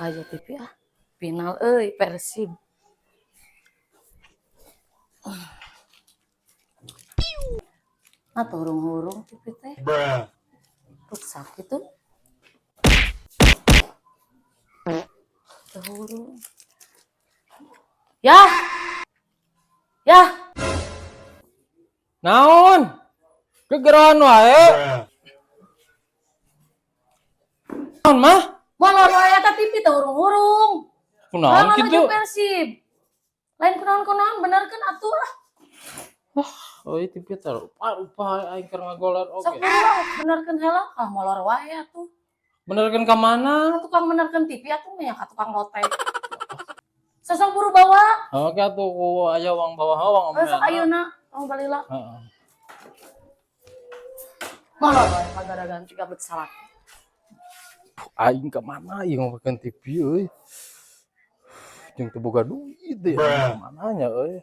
Ayo TV ah. Final euy Persib. Nah, hurung-hurung TV teh. Rusak gitu. Teu hurung. Ya. Ya. Naon? Kegeroan wae. Naon mah? Molor wae eta TV teh hurung-hurung. Kunaon Lawan kitu? maju Persib. Lain kunaon-kunaon benerkeun atuh lah. Oh, TV teh rupa aing keur ngagoler Sok oge. buru lah benerkeun heula. Ah, molor wae atuh. Benerkeun ka mana? Tukang benerkeun TV atuh mah ya ka tukang lotek. Sosok buru bawa. Oke atuh ku aya uang bawah uang Oh, sok ayeuna tong balila. Heeh. Molor wae pagaragan tiga bet salah. Aing ka mana ieu ngomekeun TV euy? Jeung teu boga duit deh. Ka mana nya euy?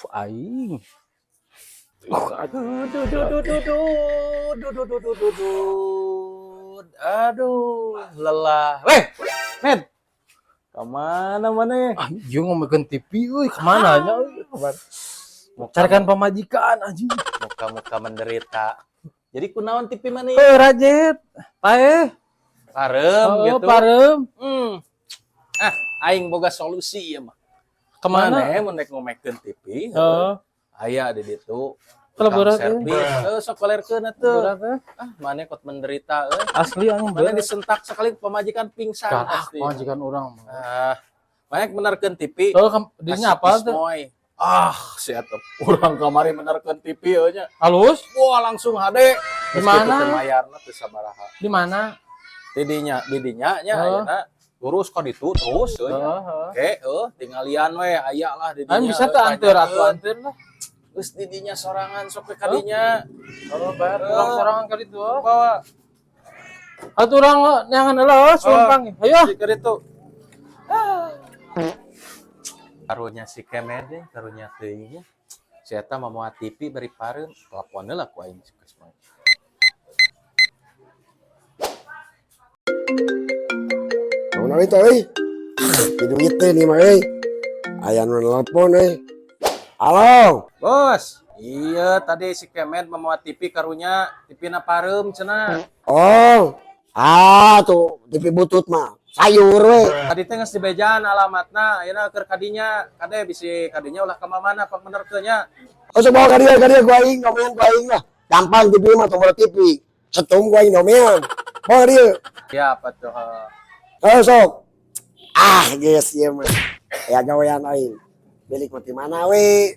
Aing. Aduh, duh, duh, duh, duh, duh, duh, duh, duh, duh, duh, duh. Aduh, lelah. Weh, Med. Kemana mana? Ah, ieu ngomekeun TV euy, ka mana nya euy? Carikan pamajikan anjing. Muka-muka menderita. Jadi kunaon TV mana? Eh, rajet. Paeh. Pareum Oh, gitu. Pareum. Ah, aing boga solusi ya mah. Kemana? Maneh mun rek ngomekeun TV? Heeh. Aya di ditu. Kalau Tukang berat, servis, sok kolerkeun atuh. Berat eh. Ah, maneh kot menderita euy. Asli anjing Maneh berat. disentak sekali pemajikan pingsan Kalah pasti. pamajikan urang mah. Ah, maneh menerkeun TV. Oh, dinya apa tuh? Kismoy. Ah, si eta urang kamari menerkeun TV euy nya. Halus? Wah, langsung hade. Di mana? Teu mayarna teu sabaraha. Di mana? Didinya, didinya nya Heeh. ayeuna lurus ka ditu terus euy. Heeh. Oke, euy tinggalian we aya lah didinya. Aing bisa teu anteur atuh anteur lah. Geus didinya sorangan sok we ka dinya. Oh, bayar urang sorangan ka ditu. Oh. Bawa Atuh urang neangan heula oh, sumpang. Ayo. si ka ditu. Karunya si Kemed deh, karunya teuing nya. Si eta mah moal TV bari pareum, telepon heula ku aing si Kismoy. Naon itu euy? Di duit teh nih mah euy. Aya nu nelpon euy. Halo. Bos, iya tadi si Kemed membawa TV karunya, TV na pareum cenah. Oh. Ah tuh TV butut mah. Sayur we. Tadi teh geus dibejaan alamatna, ayeuna keur kadinya, kade bisi kadinya ulah ka mana pak benerkeun nya. Oh sok bawa ka dieu ku aing, ngomean ku aing lah. Gampang TV mah tombol TV. Setum ku aing ngomean. Bawa ka dieu. Ya apa tuh? Oh sok. Ah geus ieu mah. Aya gawean aing. Milik mah di mana we?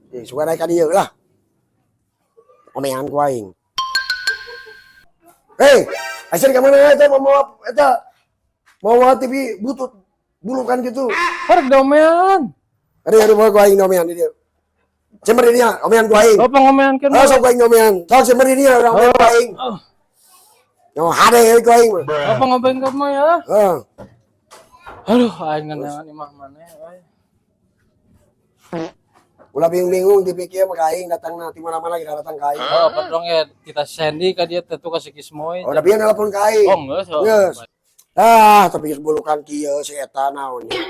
Eh, suka naik ka dieu lah. Omean ku aing. Hei, Aisyah ka mana eta mau eta mau TV butut bulukan gitu. Harek domean. Ada yang mau ku aing omean di dieu. Cember di dieu, omean ku aing. Oh, pangomeankeun. Oh, sok ku aing omean. Sok cember di dieu, urang omean ku aing. Oh, Yo hade euy ku aing mah. oh pangomeankeun mah ya. Heeh. Aduh, aing ngeunaan imah maneh euy. Ulah bingung-bingung TV kieu mah ka aing datangna ti mana-mana kita datang ka aing. Oh, padong ya kita Sandy ka dia tentu ka si Kismoy. Oh, tapi nelpon ka aing. Oh, geus. Oh. Geus. Ah, tapi geus bulukan kieu si eta naon nya.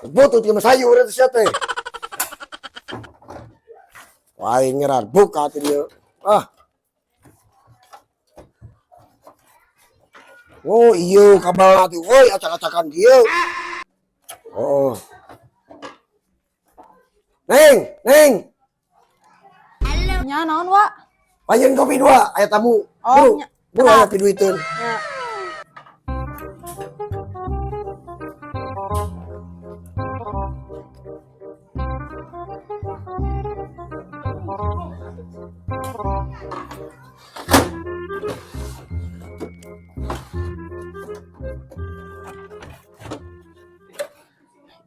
Butut kieu mah sayur eta sia teh. Wah, aing ngeran buka ti dieu. Ah. Oh iya kabel tuh, woi acak-acakan kieu. Oh. Neng, Neng, Nya naon, Wak? panjang kopi dua, aya tamu. Oh, Buru, nya. buru aya piduiteun. Nya.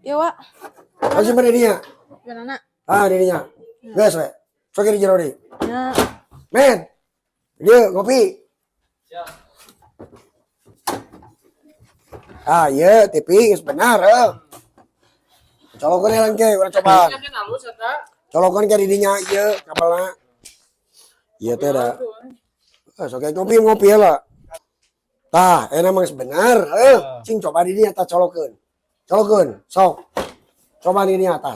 Iya, Wak. Kasih mana dia? Gimana? Ah, dirinya. Geus we. Sok di jero deui. Nya. Men. Dia ngopi. Ah, iya, TV geus benar, heuh. Colokeun heula engke urang cobaan. Colokeun ke didinya ieu kabelna. Ieu teh da. Ah, sok ngopi ngopi heula. Tah, enak mah geus bener. Heuh, cing coba di dinya tah colokeun. Colokeun, sok. Coba di dinya tah.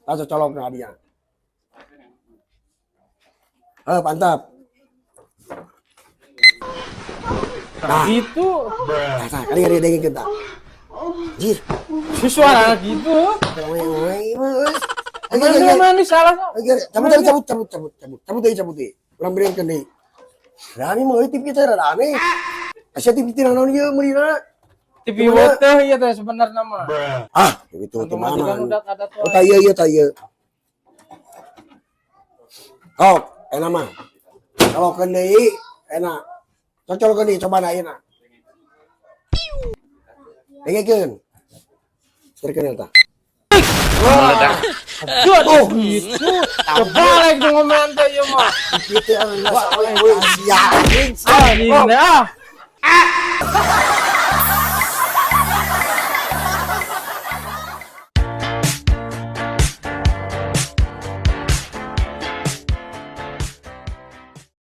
Tah colok na dia. Heuh, mantap. Nah, gitu. Tah, tah, kali kali dengkeun tah. Jir, Si suara gitu. we we we. Mana mana salah. Cabut cabut cabut cabut cabut cabut cabut deui, cabut deui. Urang beureukeun deui. Rani mah euy TV teh rada aneh. Asa TV teh naon ieu meulina? TV water iya teh sebenarnya mah. Ah, gitu teh Otomatis kan mana. udah ada tuh. Oh, tah ieu ieu tah ieu. Oh, enak mah. Colokeun deui, enak. Sok colokeun deui, coba na enak. Dengekeun. Serkeun tah. Oh, gitu. Kebalik dong ngomean teh ieu mah. Gitu anu we sia. Ah, ini ah.